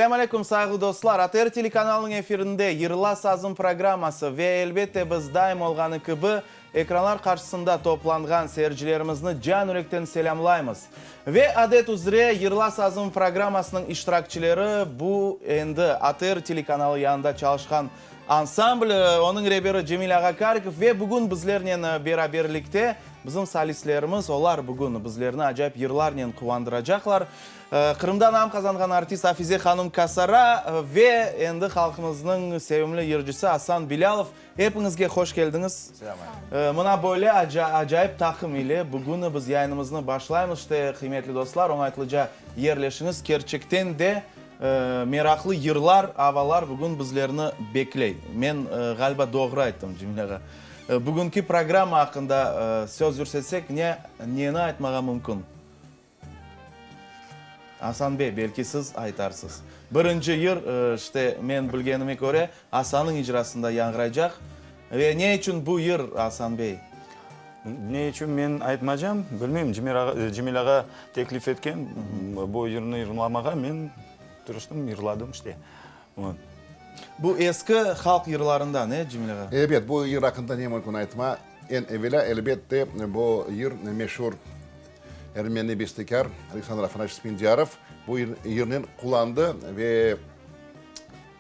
Selâm aleyküm, sayğılı dostlar! ATR telekanalınıñ efirinde Yırla sazım programması ve, elbette, biz daim olğanı kibi, ekranlar qarşısında toplanğan seyircilerimizni can-yürekten selâmlaymız. Ve, adet üzre, Yırla sazım programmasınıñ iştirakçileri bu endi ATR telekanalı yanında çalışqan ansambl, onıñ reberi Cemil ağa Karikov ve bugün bizlernen beraberlikte bizim solistlerimiz, olar bugün bizlerni acayip yırlarnen quvandıracaqlar. Qırımda nam qazanğan artist Afize hanım Kasara ve endi halqımıznıñ sevimli yırcısı Asan Bilâlov. Epiñizge hoş keldiñiz. Mına böyle acayip taqım ile bugün biz yayınımıznı başlaymız. İşte, qıymetli dostlar, oñaytlıca yerleşiñiz. Kerçekten de meraqlı yırlar, avalar bugün bizlerni bekley. Men, ğaliba, doğru ayttım, Cemile ağa. Bugünki programma aqqında söz yürsetsek, ne, neni aytmağa mümkün? Asan bey, belki siz aytarsız. Birinci yır, işte, men bilgenime köre, Asannıñ icrasında yañğıraycaq. Ve ne içün bu yır, Asan bey? Ne içün men aytmacam, bilmeyim. Cemil ağa teklif etken bu yırnı yırlamağa, men tırıştım, yırladım, işte. Bu eski halq yırlarından, e, Cemil ağa? Ebet, bu yır aqqında ne mümkün aytma. Eñ evelâ, elbette, bu yır meşur Ermeni bestekâr Aleksandr Afanasyeviç Spendiarov bu yırnen qullandı ve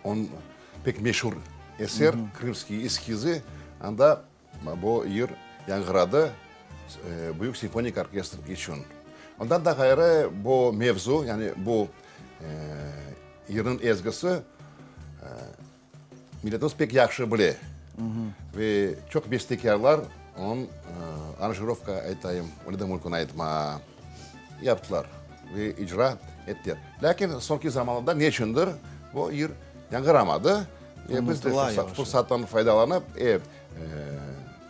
onıñ pek meşur eser Krımskiye eskizı, anda bu yır yañğıradı büyük simfonik orkestr içün. Ondan da ğayrı bu mevzu, yani bu yırnıñ ezgisi Milletimiz pek yahşı bile ve çoq bestekârlar onıñ aranjirovka aytayım, öyle de mümkün aytma, yaptılar ve icra ettiler. Lâkin soñki zamanlarda neçündir bu yır yañğıramadı ve biz de fırsattan faydalanıp,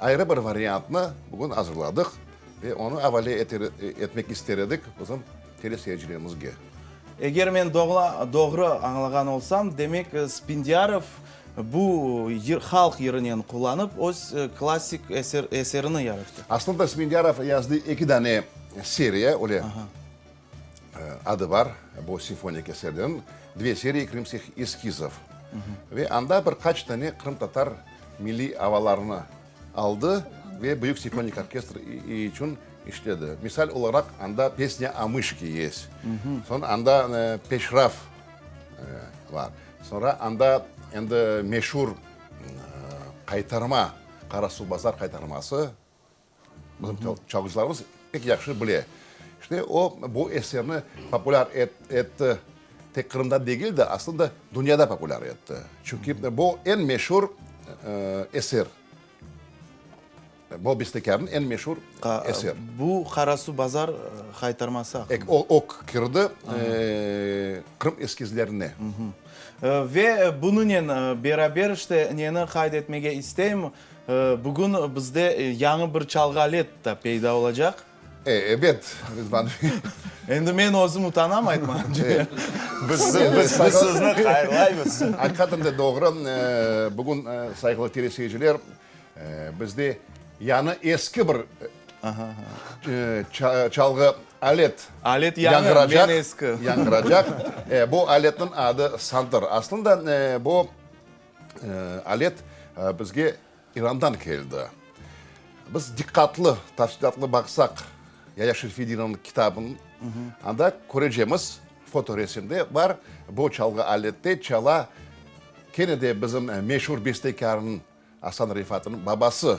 ayrı bir variantnı bugün azırladıq ve onı avale etmek ister edik bizim teleseyircilerimizge. Eger men doğru añlağan olsam, demek Spindiyarov bu yır, halq yırınen qullanıp, öz klassik eserini yarattı. Aslında Spindiyarov yazdı eki dane seriya, öyle adı bar bu simfonik eserlerniñ, Dve serii krımskih eskizov. Ve anda bir qaç dane qırımtatar milliy avalarını aldı ve büyük simfonik orkestr içün işledi. Misal olaraq, anda Pesnâ o mışke есть. Soñ anda Peşraf bar. Soñra anda endi meşur Qaytarma, Qarasuvbazar qaytarması, bizim çalğıcılarımız pek yahşı bile. İşte o, bu eserni populâr etti, tek Qırımda degil de, aslında dünyada populâr etti. Çünki bu eñ meşur eser. Bu bestekârnıñ eñ meşur eser. Bu Qarasuvbazar qaytarması aqqında. O, o kirdi Qırım eskizlerine. Ve bunınen beraber işte neni qayd etmege isteyim, bugün bizde yañı bir çalğı alet da peyda olacaq. Ebet, Rizvan. Endi men özüm utanam aytmağa. Biz sizni hayırlaymız. Aqiqaten de doğru. Bugün, sayğılı teleseyirciler, Bizde yañı eski bir çalğı alet Alet yañı, men eski. Yañğıracaq. Bu aletniñ adı santır. Aslında bu alet bizge İrandan keldi. Biz diqqatlı, tafsilâtlı baqsaq Yaya Şerfedinovnıñ kitabın, anda körecemiz, fotoresimde bar, bu çalğı alette çala kene de bizim meşur bestekârnıñ Asan Refatnıñ babası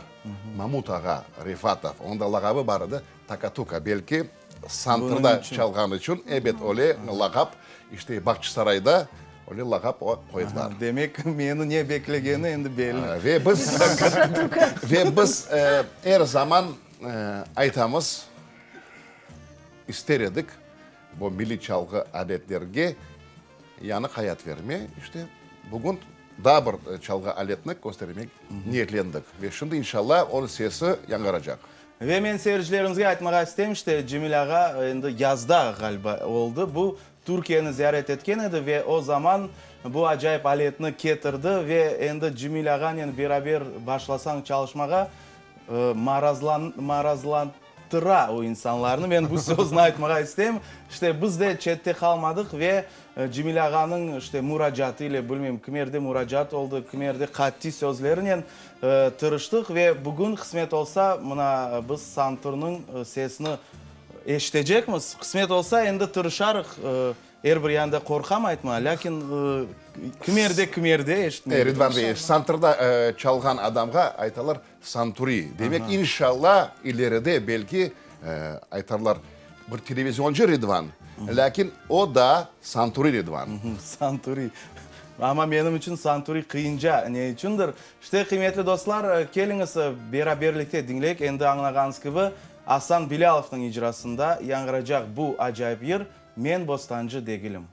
Mamut ağa Refatov, onıñ da lağabı bar edi, Takatuka, belki santırda çalğanı içün, ebet, öyle lağap, işte, Bağçasarayda öyle lağap oña qoydılar. Demek, meni ne beklegeni endi belli. Ve biz, ve biz er zaman aytamız, ister edik, bu milliy çalğı aletlerge yañı hayat verme, işte, bugün Daa bir çalğı aletni köstermek niyetlendik ve şimdi, inşallah, onıñ sesi yañğıracaq. Ve men seyircilerimizge aytmağa isteyim, işte, Cemil ağa endi yazda, ğaliba, oldı bu, Türkiyeni ziyaret etken edi ve o zaman bu acayip aletni ketirdi ve endi Cemil ağanen beraber başlasañ çalışmağa, marazlan, marazlan. Qantıra o insanlarnı, men bu sözni aytmağa isteyim. İşte, biz de çette qalmadıq ve Cemil ağanıñ, işte, muracaatı ile, bilmeyim, kimerde muracaat oldı, kimerde qatiy sözlerinen tırıştıq ve bugün, qısmet olsa, mına, biz santurnıñ sesini eşitecekmiz. Qısmet olsa, endi tırışarıq, Er bir yanda qorqam aytmağa, lâkin kimerde, kimerde eşitmege. Ridvan bey, santırda çalğan adamğa aytalar santuri. Demek, inşalla, ileride belki aytarlar bir televizioncı Ridvan, lâkin o da santuri Ridvan. Santuri. Amma menim içün santuri qıyınca. Ne içündir? İşte, qıymetli dostlar, keliñiz, beraberlikte diñleyik. Endi añlağanıñız kibi, Asan Bilâlovnıñ icrasında yañğıracaq bu acayip yır Men bostancı degilim.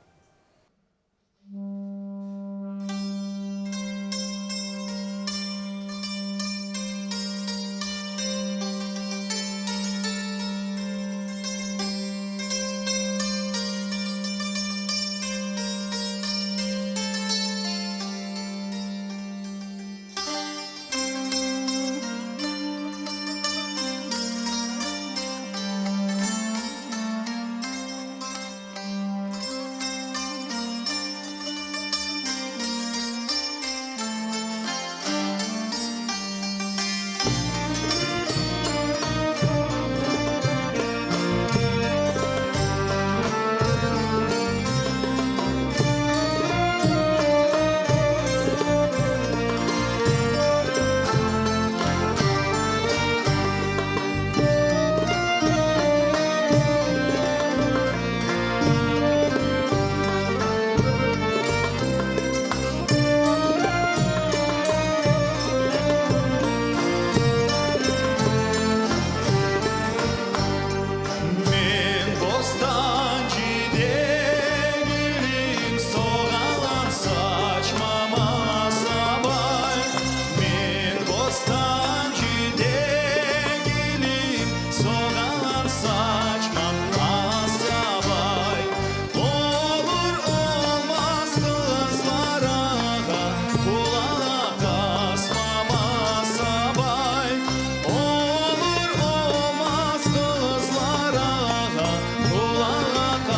Men bostancı degilim, soğanlar saçmam asabay. Men bostancı degilim, soğanlar saçmam asabay. Olur olmaz qızlar ağa, qulaq asmam asabay. Olur olmaz qızlar ağa, qulaq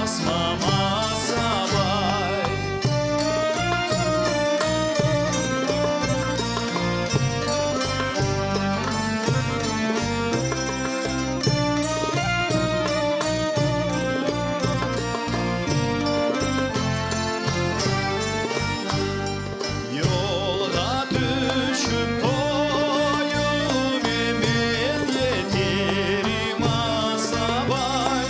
asmam asabay. Yolğa tüşip köyüme men yeterim asabay.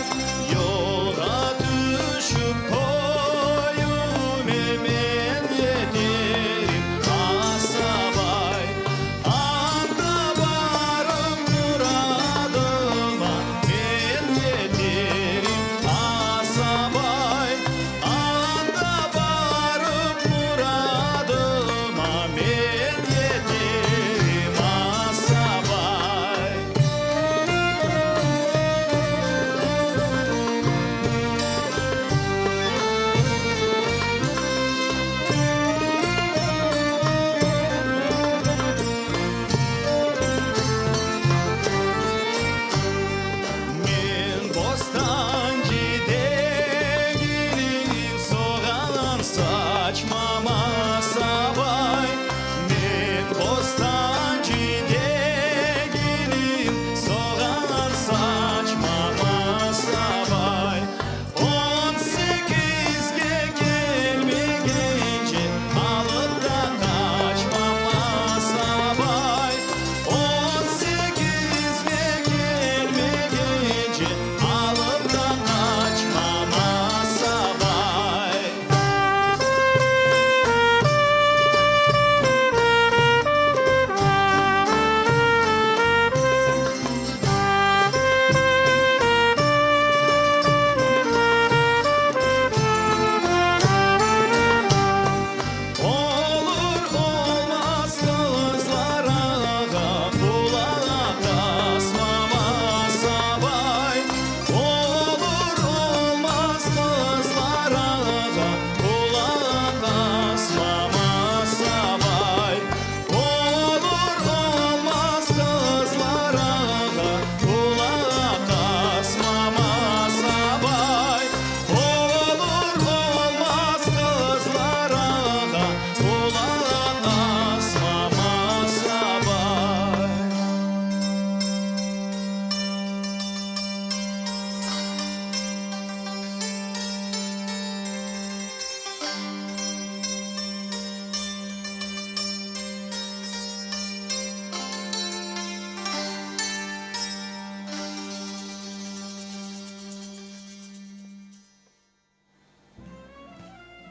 Yolğa tüşip köyüme men yeterim asabay. Anda barıp muradıma men yeterim asabay. Anda barıp muradıma men yeterim asabay. Men bostancı degilim, soğan saçmam asabay. Men bostancı degilim, soğan saçmam asabay. On sekizge kelmegence alıp da qaçmam asabay. On sekizge kelmegence alıp da qaçmam asabay.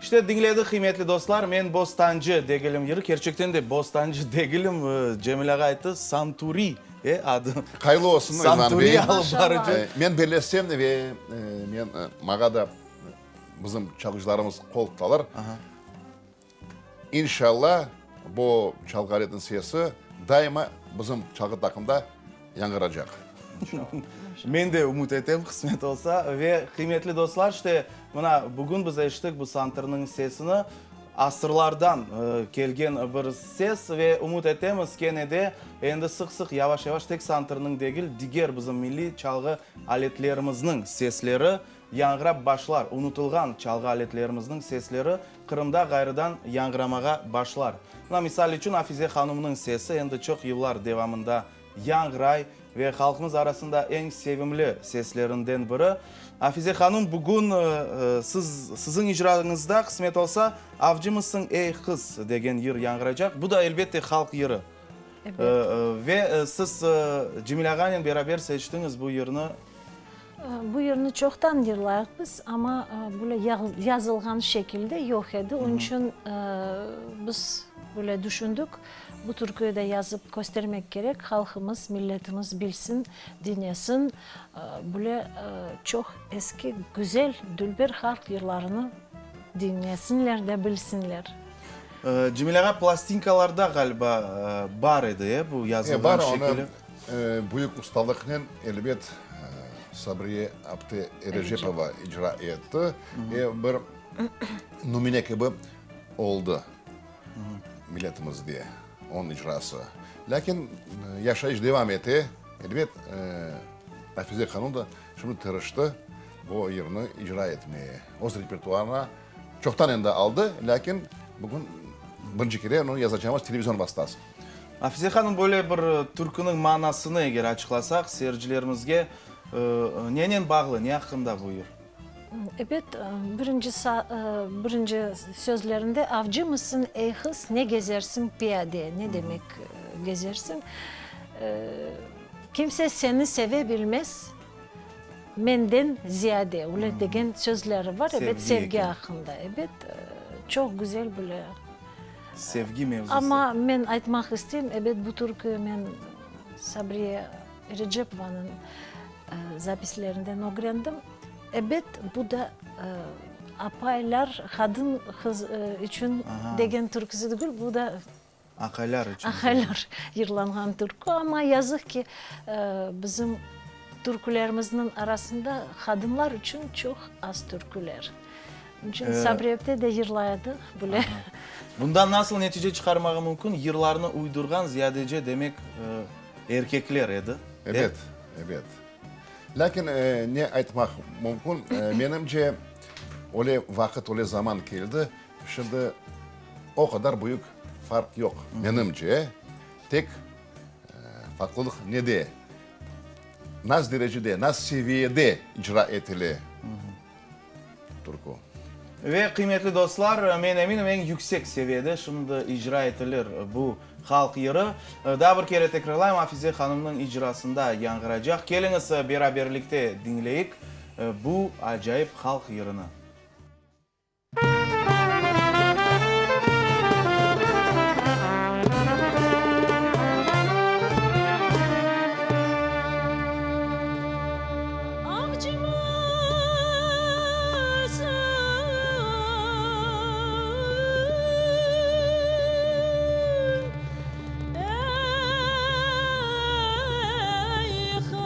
İşte, diñledik, qıymetli dostlar, men bostancı degilim yırı. Kerçekten de bostancı degilim, Cemil ağa ayttı, santuri, e, adı. Hayırlı olsun, İlvan bey. Santuri alıp barıcı. Men bellesem ve men, maña da bizim çalğıcılarımız qol tutalar. İnşalla, bu çalğı aletiniñ sesi daima bizim çalğı taqımda yañğıracaq. Men de ümüt etem, qısmet olsa. Ve, qıymetli dostlar, işte, mına, bugün biz eşittik bu santırnıñ sesini, asırlardan kelgen bir ses ve ümüt etemiz, kene de endi sıq-sıq, yavaş-yavaş tek santırnıñ degil, diger bizim milliy çalğı aletlerimizniñ sesleri Yañğırap başlar, unutılğan çalğı aletlerimizniñ sesleri Qırımda ğayrıdan yañğıramağa başlar. Mına, misal içün, Afize hanumnıñ sesi endi çoq yıllar devamında yañğıray ve halqımız arasında eñ sevimli seslerinden biri. Afize hanum, bugün siz, siziñ icrañızda, qısmet olsa, Avcımısıñ, ey qız degen yır yañğıraycaq. Bu da, elbette, halq yırı. Ebet. Ve siz Cemil ağanen beraber seçtiñiz bu yırnı. Bu yırnı çoqtan yırlayıq biz, amma böyle yazılğan şekilde yoq edi. Onıñ içün biz böyle düşündik, bu türküyü de yazıp köstermek kerek, halqımız, milletimiz bilsin, diñlesin, böyle çoq eski, güzel, dülber halq yırlarını diñlesinler de bilsinler. Cemil ağa, plastinkalarda ğaliba bar edi, e, bu yazılğan şekili? Bar, onı büyük ustalıqnen, elbet, Sabriye apte Erecepova icra etti ve bir nümüne kibi oldı milletimizde onıñ icrası. Lâkin yaşayış devam ete, elbet, Afize hanım da şimdi tırıştı bu yırnı icra etmeye, öz repertuarına çoqtan endi aldı, lâkin bugün birinci kere onı yazacağımız televizion vastası. Afize hanım, böyle bir türküniñ manasını eger açıqlasaq, seyircilerimizge, nenen bağlı, ne aqqında bu yır? Ebet, birinci birinci sözlerinde Avcımısıñ, ey qız, ne gezersiñ piyade, ne demek gezersiñ, kimse seni seve bilmez menden ziyade, öyle degen sözleri bar, ebet, sevgi aqqında, ebet, çoq güzel böyle. Sevgi mevzusı. Amma men aytmaq isteyim, ebet, bu türkü men Sabriye Erecepovanıñ zapislerinden ögrendim. Ebet, bu da apaylar, qadın, qız içün degen türküsi degil, bu da Aqaylar içün. Aqaylar yırlanğan türkü. Amma yazıq ki, bizim türkülerimizniñ arasında qadınlar içün çoq az türküler. Onıñ içün Sabriye apte de yırlay edi bile. Bundan nasıl netice çıqarmağa mümkün? Yırlarnı uydurğan ziyadece, demek, erkekler edi. Ebet, ebet. Lâkin ne aytmaq mümkün, menimce, öyle vaqıt, öyle zaman keldi, şimdi o qadar büyük farq yoq, menimce. Tek farqlılıq nede? Nas derecede, nas seviyede icra etile türkü. Ve, qıymetli dostlar, men eminim, eñ yüksek seviyede şimdi icra etilir bu halq yırı. Daa bir kere tekrarlayım, Afize hanımnıñ icrasında yañğıraycaq. Keliñiz, beraberlikte diñleyik bu acayip halq yırını. Avcımısıñ, ey qız?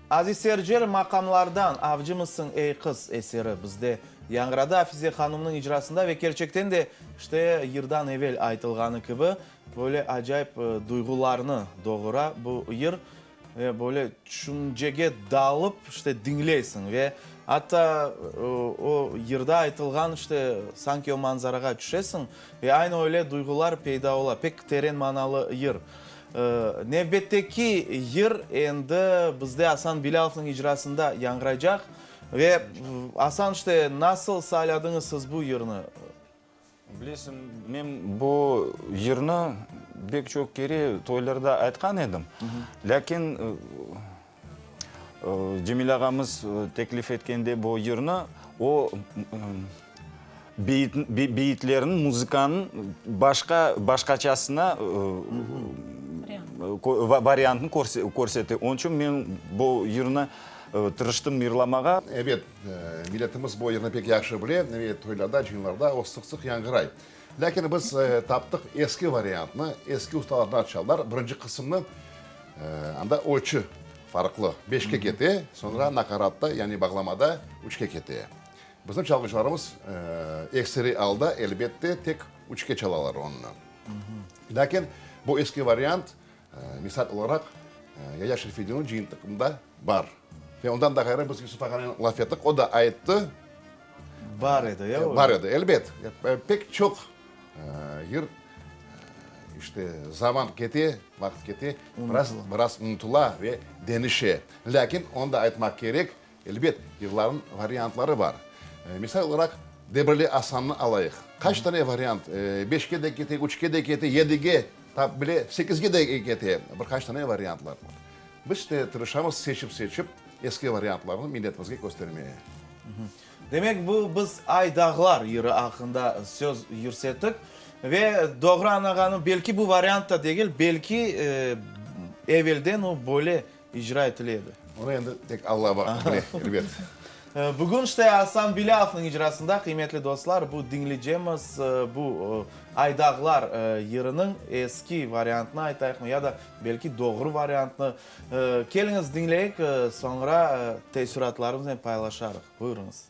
Aziz seyirciler, maqamlardan Avcımısıñ, ey qız eseri bizde yañğıradı Afize hanımnıñ icrasında ve kerçekten de, işte, yırdan evel aytılğanı kibi, böyle acayip duyğularnı doğura bu yır ve böyle tüşüncege dalıp, işte, diñleysiñ ve atta o yırda aytılğan, işte, sanki o manzarağa tüşesiñ ve aynı öyle duyğular peyda ola. Pek teren manalı yır. Nevbetteki yır endi bizde Asan Bilâlovnıñ icrasında yañğıraycaq. Ve, Asan, işte, nasıl sayladıñız siz bu yırnı? Bilesiñ, men bu yırnı bek çoq kere toylarda aytqan edim. Lâkin Cemil ağamız teklif etkende bu yırnı, o, beyitlerniñ, muzıkanıñ başqa, başqaçasına variantını körsetti. Onıñ içün men bu yırnı tırıştım yırlamağa. Ebet, milletimiz bu yırnı pek yahşı bile ve toylarda, cıyınlarda o sıq-sıq yañğıray. Lâkin biz taptıq eski variantnı, eski ustalardan çaldılar. Birinci qısımnı, anda ölçü farqlı, beşke kete, soñra naqaratta, yani bağlamada üçke kete. Bizim çalğıcılarımız ekseriy alda, elbette, tek üçke çalalar onı. Lâkin bu eski variant, misal olaraq, Yaya Şerfedinov cıyıntıqında bar. Ve ondan da ğayrı biz Yusuf ağanen laf ettik, o da ayttı. Bar edi, ya? Bar edi, elbet. Pek çoq yır, işte, zaman kete, vaqıt kete, biraz, biraz unutula ve deñişe. Lâkin onı da aytmaq kerek, Elbet, yırlarnıñ variantları bar. Misal olaraq, Debrli Asannı alayıq. Qaç tane variant, beşke de kete, üçke de kete, yedige, tap bile sekizge de kete, bir qaç tane variantlar bar. Biz de tırışamız seçip-seçip eski variantlarnı milletimizge köstermeye. Demek, bu biz Ay dağlar yırı aqqında söz yürsettik. Ve doğru añlağanım, belki bu variant da degil, belki evelden o böyle icra etile edi. Onı endi tek Alla bile, elbet. Bugün işte Asan Bilâlovnıñ icrasında, qıymetli dostlar, bu diñleycemiz bu Ay dağlar yırınıñ eski variantını aytayıqmı ya da belki doğru variantını. Keliñiz diñleyik, soñra teessüratlarımıznen paylaşarıq. Buyurıñız.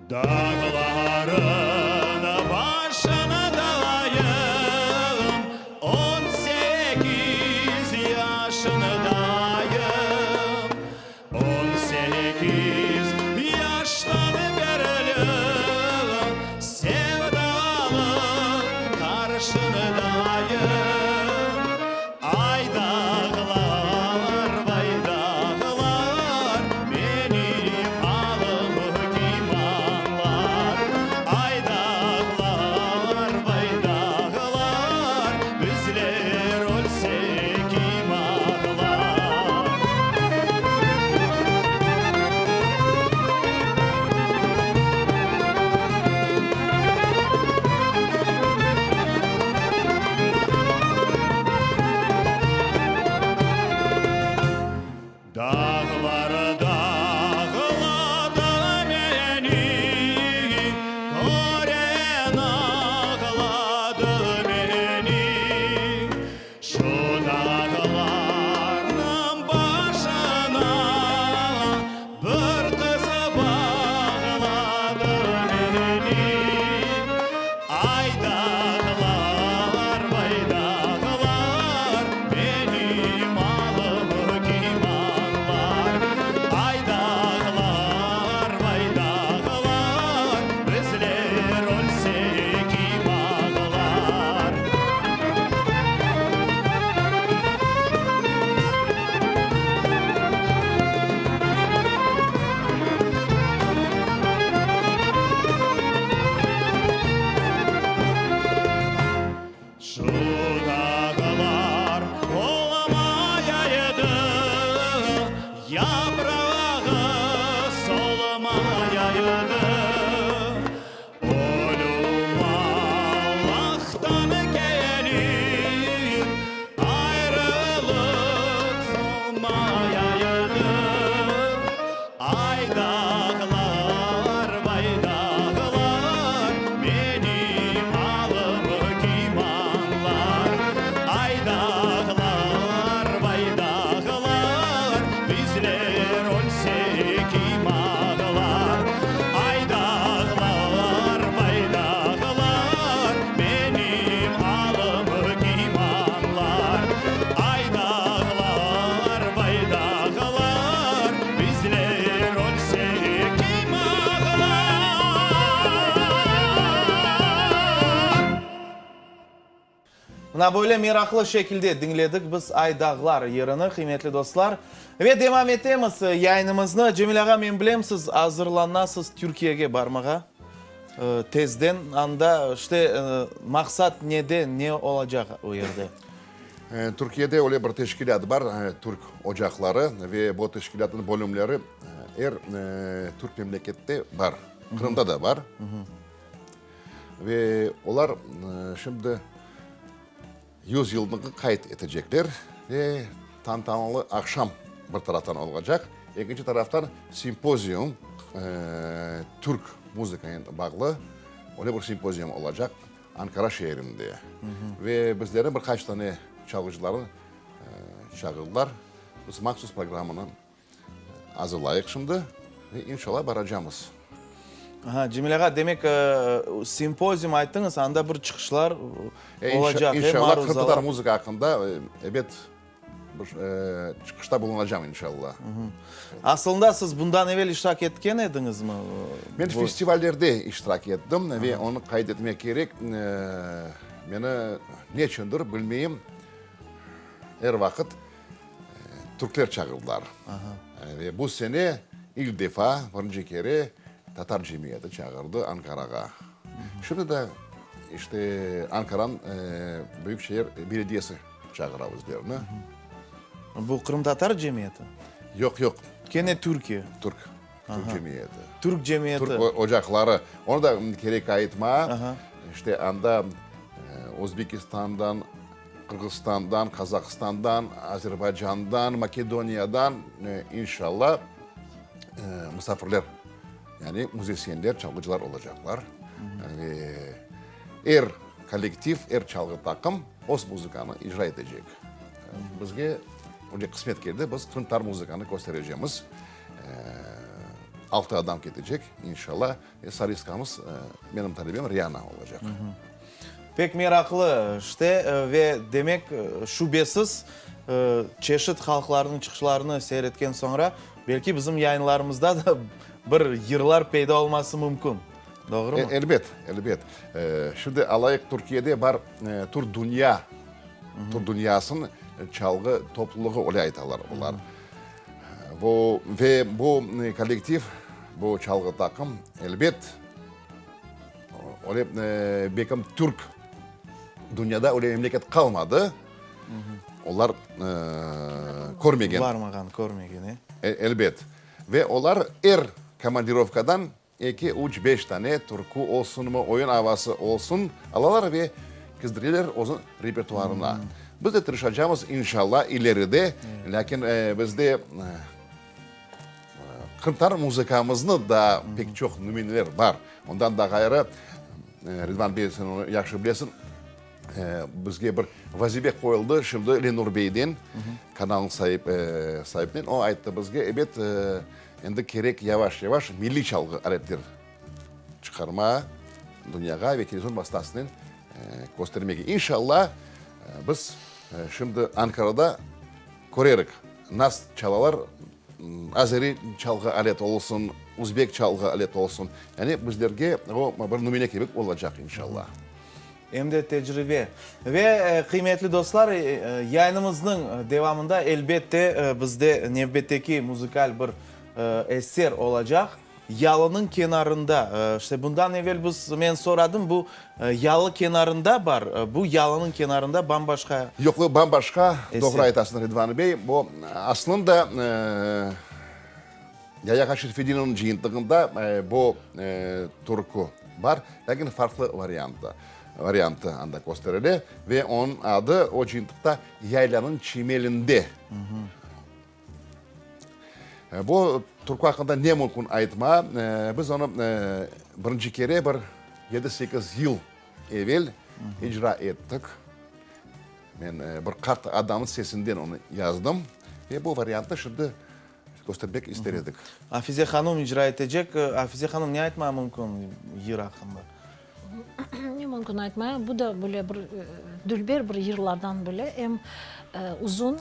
Dağların başındayım, on sekiz yaşındayım. On sekiz yaştan berli sevdanıñ qarşındayım. Ay dağlar, vay dağlar, menim alım kim añlar? Ay dağlar, vay dağlar, bizler ölsek kim ağlar? Dağlar dağladı meni, Kören ağladı meni. Şu dağlarnıñ başına bir qız bağladı meni. Ay dağlar, vay dağlar, menim alımı kim añlar? Ay dağlar, vay dağlar, bizler ölsek kim ağlar? Mına böyle meraqlı şekilde diñledik biz Ay dağlar yırını, qıymetli dostlar. Ve devam etemiz yayınımıznı. Cemil ağa, men bilem, siz azırlanasız Türkiyege barmağa tezden. Anda, işte, maqsat nede, ne olacaq o yerde? Türkiyede öyle bir teşkilât bar, Türk ocaqları, ve bu teşkilâtnıñ bölümleri er türk memlekette bar, Qırımda da bar. Ve olar şimdi yüzyıllığını qayd etecekler ve tantanalı aqşam bir taraftan olacaq, ekinci taraftan simpozium, türk muzıkanen bağlı öyle bir simpozium olacaq Ankara şeerinde. Ve bizlerni bir qaç tane çalğıcılarnı çağırdılar, biz mahsus programmanı Azırlayıq şimdi ve inşallah baracamız. Aha, Cemil ağa, demek, simpozium ayttıñız, anda bir çıqışlar olacaq, e, İnşallah, qırımtatar muzıka aqqında, ebet, bir çıqışta bulunacam, inşallah. Asılında siz bundan evel iştirak etken ediñizmi? Men festivallerde iştirak ettim ve onı qayd etmek kerek, meni neçündir bilmeyim, er vaqıt Türkler çağırdılar. Ve bu sene ilk defa, birinci kere tatar cemiyeti çağırdı Ankarağa. Şimdi de işte Ankaranıñ Büyükşehir belediyesi çağıra bizlerni. Bu qırımtatar cemiyeti? Yoq, yoq. Kene Türkiye? Türk. Türk cemiyeti. Türk cemiyeti. Türk ocaqları. Onı da kerek aytma. İşte anda Özbekistandan, Qırğızstandan, Qazahistandan, Azerbaycandan, Makedoniyadan, inşallah, musafirler, yani müzisyenler, çalğıcılar olacaqlar. Ve er kollektiv, er çalğı taqım öz muzıkanı icra etecek. Bizge öyle qısmet keldi, biz qırımtatar muzıkanı kösterecemiz. Altı adam ketecek, inşallah. Solistkamız menim talebem Riana olacaq. Pek meraqlı, işte, ve demek, şübesiz, çeşit halqlarnıñ çıqışlarını seyir etken soñra, belki bizim yayınlarımızda da bir yırlar peyda olması mümkün, doğrumı? Elbet, elbet. Şimdi alayıq, Türkiyede bar Tur Dünya, Tur Dünyasınıñ çalğı toplulığı, öyle aytalar olar. Bu, ve bu kollektiv, bu çalğı taqım, elbet, Öyle, belkim, türk dünyada öyle memleket qalmadı, olar körmegen. Barmağan, körmegen, e? Elbet. Ve olar er komandirovkadan eki, üç, beş tane türkü olsunmı, oyun avası olsun alalar ve kizdireler özüniñ repertuarına. Biz de tırışacamız, inşallah, ileride, lâkin bizde Qırımtatar muzıkamıznı da pek çoq nümüneler bar. Ondan da ğayrı, Ridvan bey, sen onı yahşı bilesiñ, bizge bir vazife qoyuldı şimdi Lenur beyden, kanalnıñ saibinen. O ayttı bizge, ebet, endi kerek yavaş-yavaş milliy çalğı aletler çıqarma dünyağa ve televizyon vastasınen köstermege. İnşallah, biz şimdi Ankarada Körerik, nas çalalar, azeri çalğı alet olsun, uzbek çalğı alet olsun, yani bizlerge o bir nümüne kibi olacaq, inşallah. Em de tecribe. Ve, qıymetli dostlar, yayınımıznıñ devamında, elbette, bizde nevbetteki muzıkal bir eser olacaq. Yalınıñ kenarında, işte bundan evel biz, men soradım, bu yalı kenarında bar, bu yalınıñ kenarında bam-başqa. Yoq, bu bam-başqa, doğru aytasıñ, Ridvan bey, bu aslında Yaya Şerfedinovnıñ cıyıntığında bu türkü bar, lâkin farqlı variantı, variantı anda kösterile ve onıñ adı o cıyıntıqta Yaylanıñ çimelinde. Bu türkü aqqında ne mümkün aytma. Biz onı birinci kere bir yedi-sekiz yıl evel icra ettik. Men bir qart adamnıñ sesinden onı yazdım ve bu variantnı şimdi köstermek ister edik. Afize hanım icra etecek. Afize hanım, ne aytmağa mümkün yır aqqında? Ne mümkün aytmaya, bu da böyle bir dülber bir yırlardan bile, em uzun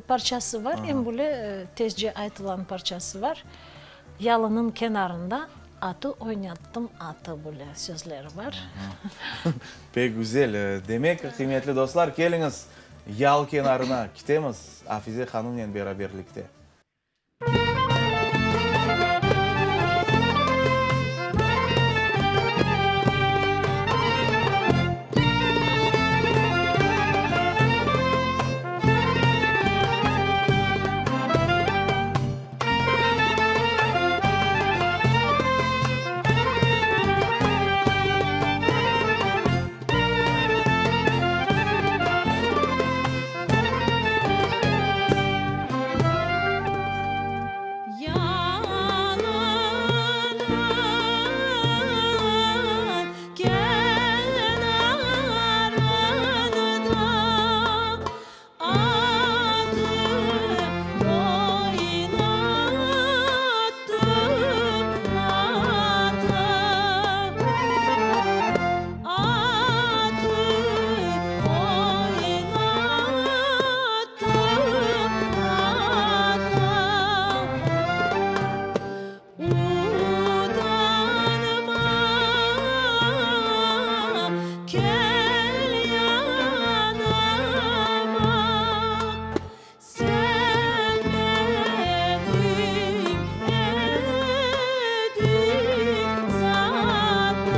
parçası var, em böyle tezce aytılan parçası var. Yalınıñ kenarında. Atı oynattım atı böyle sözleri bar. Pek güzel. Demek, qıymetli dostlar, keliñiz, yal kenarına kitemiz Afize hanımnen beraberlikte. Yalınıñ kenarında Atı oynattım atı, Atı oynattım atı. Utanma, kel yanıma, Sen benim edik zatım,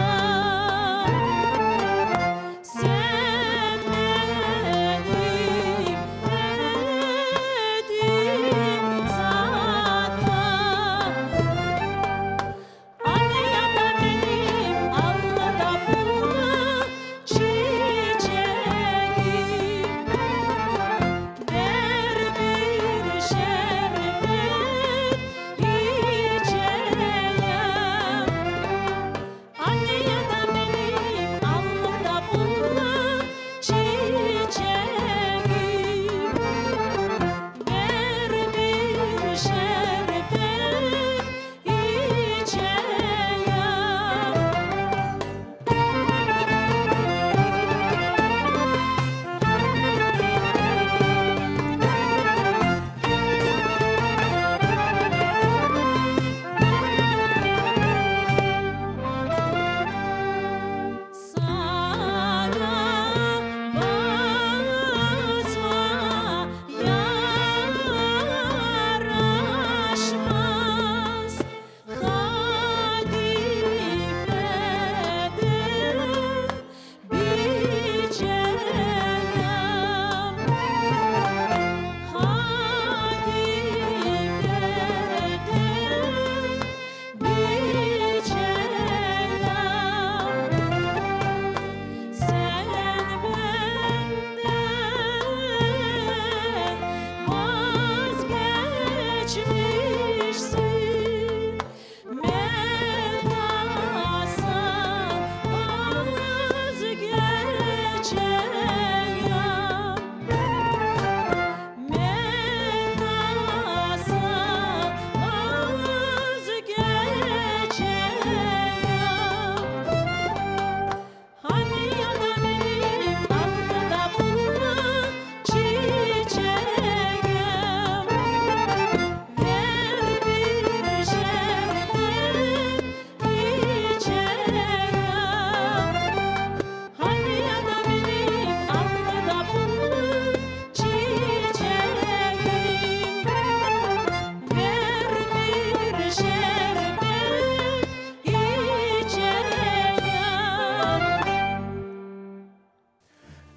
Sen benim edik zatım. Anne da benim allı da pullı çiçeğim, Ver bir şerbet içeyim. Anne da benim allı da pullı çiçeğim, Ver bir şerbet içeyim. Saña basma yaraşmaz, Kadifeden biçeyim. Kadifeden biçeyim. Sen benden vazgeçmişsin, Men nasıl vazgeçeyim? Men nasıl vazgeçeyim? Hani ya da benim allı da pullı çiçeğim, Ver bir şerbet içeyim. Hani ya da benim allı da pullı çiçeğim, Ver bir şerbet içeyim.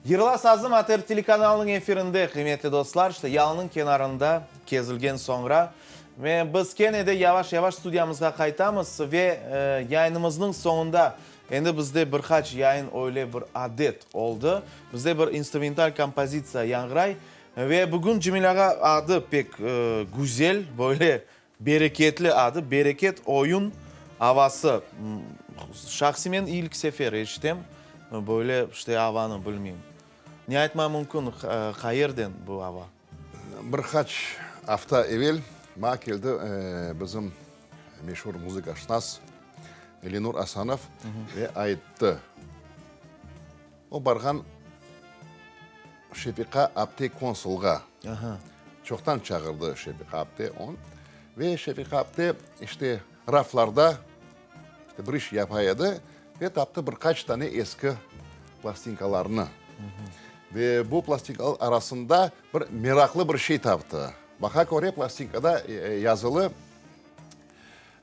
Yırla sazım ATR telekanalınıñ efirinde, qıymetli dostlar, işte yalınıñ kenarında kezilgen soñra ve biz kene de yavaş-yavaş studiyamızğa qaytamız ve yayınımıznıñ soñunda endi bizde bir qaç yayın öyle bir adet oldı, bizde bir instrumental kompozitsiya yañğıray ve bugün Cemil ağa adı pek güzel, böyle Bereketli adı, Bereket oyun avası. Şahsiy men ilk sefer eşitem böyle işte avanı, bilmeyim. Ne aytma mümkün, qayerden bu ava? Bir qaç afta evel maña keldi bizim meşur muzıkaşnas Lenur Asanov ve ayttı, o barğan Şefiqa apte konsulğa. Çoqtan çağırdı Şefiqa apte on. Ve Şefiqa apte işte raflarda. Bir iş yapa edi ve taptı bir qaç tane eski plastinkalarnı. Ve bu plastinkalar arasında bir meraqlı bir şey taptı. Baqa köre, plastinkada yazılı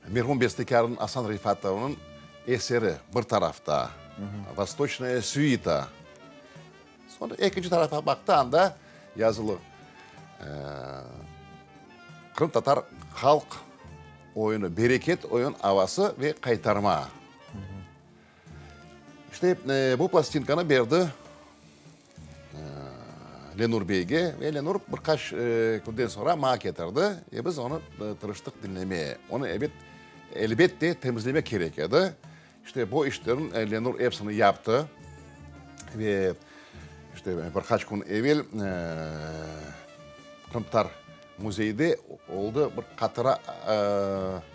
merhum bestekârnıñ Asan Refatovnıñ eseri bir tarafta, Vostoçnaya süita. Soñra ekinci tarafa baqtı, anda yazılı Qırımtatar halq oyunı, Bereket oyun avası ve qaytarma. İşte, bu plastinkanı berdi Lenur beyge ve Lenur bir qaç künden soñra maña ketirdi ve biz onı tırıştıq diñlemeye. Onı, ebet, elbette, temizlemek kerek edi. İşte, bu işlerin Lenur epsini yaptı ve, işte, bir qaç kün evel Qırımtatar müzeyde oldı bir qatıra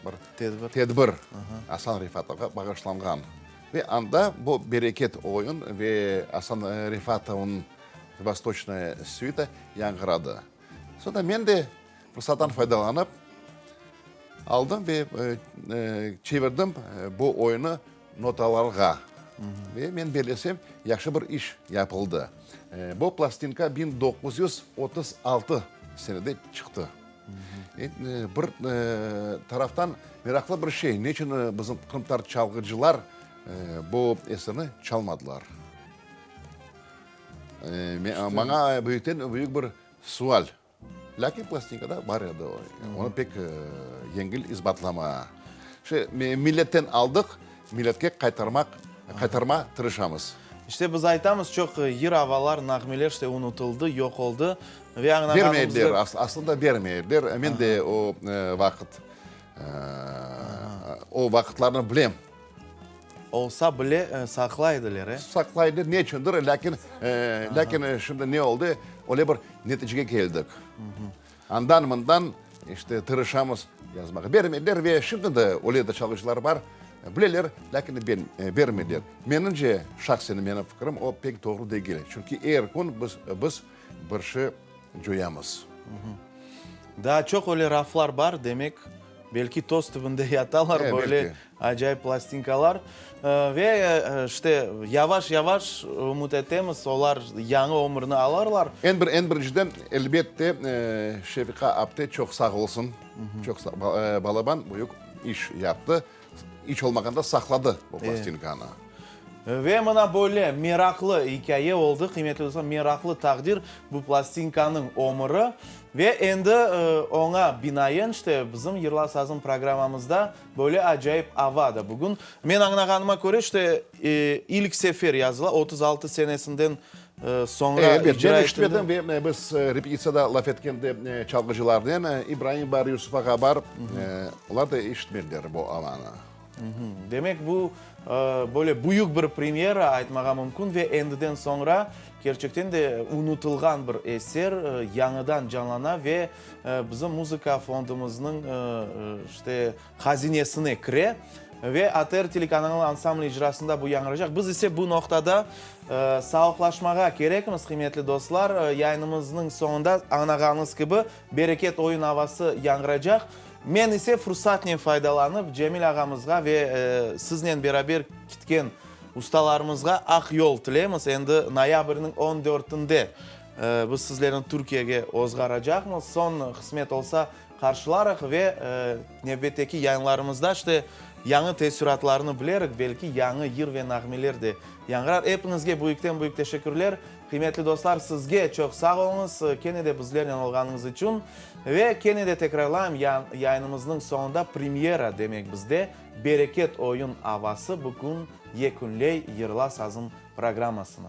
bir tedbir, tedbir Asan Refatovğa bağışlanğan. Ve anda bu Bereket oyun ve Asan Refatovnıñ Vostoçnaya süita yañğıradı. Soñra men de fırsattan faydalanıp, aldım ve çevirdim bu oyunı notalarğa. Ve men bellesem, yahşı bir iş yapıldı. Bu plastinka 1936 senede çıqtı. Bir taraftan meraqlı bir şey, ne içün bizim qırımtatar çalğıcılar bu eserni çalmadılar? Maña büyükten büyük bir sual. Lâkin plastinkada bar edi o. Onı pek yengil isbatlama. İşte, milletten aldıq, milletke qaytarmaq, qaytarma tırışamız. İşte, biz aytamız, çoq yır, avalar, nağmeler, işte, unutıldı, yoq oldı. Ve añlağanımızda. Bermeydiler, aslında bermeydiler. Men de o vaqıt, o vaqıtlarnı bilem. Olsa bile saqlay ediler, e? Saqlay ediler, ne içündir, lâkin, lâkin şimdi ne oldı, öyle bir neticege keldik. Andan, mından, işte, tırışamız yazmağa. Bermediler ve şimdi de öyle de çalğıcılar bar, bileler, lâkin bermediler. Menimce, şahsen menim fikrim, o pek doğru degil. Çünki er kün biz, biz bir şey coyamız. Daa çoq öyle raflar bar, demek, belki toz tübünde yatalar böyle acayip plastinkalar. Ve, işte, yavaş-yavaş, ümüt etemiz, olar yañı ömürni alırlar. Eñ bir, eñ birinciden, elbette, Şefiqa apte çoq sağ olsun, çoq sağ, balaban büyük iş yaptı. İç olmağanda saqladı bu plastinkanı. Ve mına böyle meraqlı ikâye oldı, qıymetli dostlar, meraqlı taqdir bu plastinkanıñ ömüri. Ve endi oña binaen, işte, bizim Yırla sazım programmamızda böyle acayip ava da bugün. Men añlağanıma köre, işte, ilk sefer yazıla, 36 senesinden soñra icra etildi. Ben eşitmedim ve biz repetitsiyada laf etkende çalğıcılarnen, İbraim bar, Yusuf ağa bar, olar da eşitmediler bu avanı. Demek, bu böyle büyük bir premyera aytmağa mümkün ve endiden soñra kerçekten de unutılğan bir eser yañıdan canlana ve bizim muzıka fondumıznıñ işte hazinesine kire ve ATR telekanalı ansambli icrasında bu yañğıracaq. Biz ise bu noqtada sağlıqlaşmağa kerekmiz, qıymetli dostlar. Yayınımıznıñ soñunda, añlağanıñız kibi, Bereket oyun avası yañğıracaq. Men ise fursatnen faydalanıp, Cemil ağamızğa ve siznen beraber kitken ustalarımızğa aq yol tileymiz. Endi noyabrniñ on dörtünde biz sizlerni Türkiyege ozğaracaqmız. Soñ, qısmet olsa, qarşılarıq ve nevbetteki yayınlarımızda işte yañı teessüratlarnı bilerik, belki yañı yır ve nağmeler de yañğırar. Epiñizge büyükten-büyük teşekkürler. Qıymetli dostlar, sizge çoq sağ oluñız, kene de bizlernen olğanıñız içün. Ve kene de tekrarlayım, yayınımıznıñ soñunda premyera, demek bizde Bereket oyun avası bugün yekünley Yırla sazım programmasını.